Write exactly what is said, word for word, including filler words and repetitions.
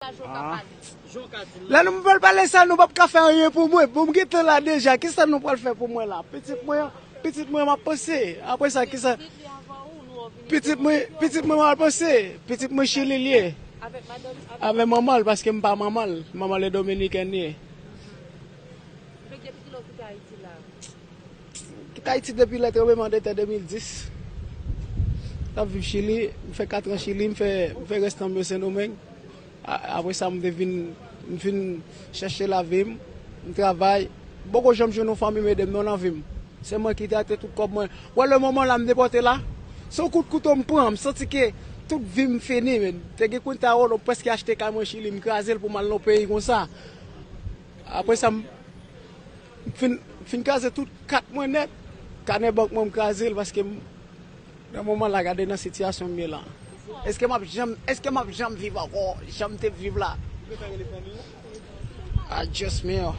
Lè nou pral pale sa, nou p ap ka fè anyen pou mwen. Bon, m gentan la deja. Kisa nou pral fè pou mwen la? Pitit mwen, pitit mwen, m ap panse. Apre sa, kisa? Pitit mwen, pitit mwen, m ap panse. Pitit mwen, Chili l ye. Avè manman l, paske m pa manman l. Manman l e dominikèn ye. Kite Ayiti depi lè tranbleman de tè de mil dis. M ap viv Chili, m fè kat an Chili, m fè, m fè restan m yo Sendomeng. A- Apre sa, m te vin, m vin chèche lavi m, m travay. M poko janm jwenn yon fanmi m ede m non nan vi m. Se mwen ki te ate tout kòb mwen. Wè, le moman la, m depòte la. Se yon kout kouto m pran, m santi ke tout vi m fini, men. Te gen kounta wolo, m prèske achte kay mwen Chili, m kraze l pou m al nan peyi konsa. Apre sa, m m fin, m fin kraze tout kat mwen nèt. Kanè bank mwen, m kraze l paske m, nan moman la, gade nan sitiyasyon m ye la. Èske m ap janm, èske m ap janm viv ankò? Jan m te viv la. Ah, Dios mío.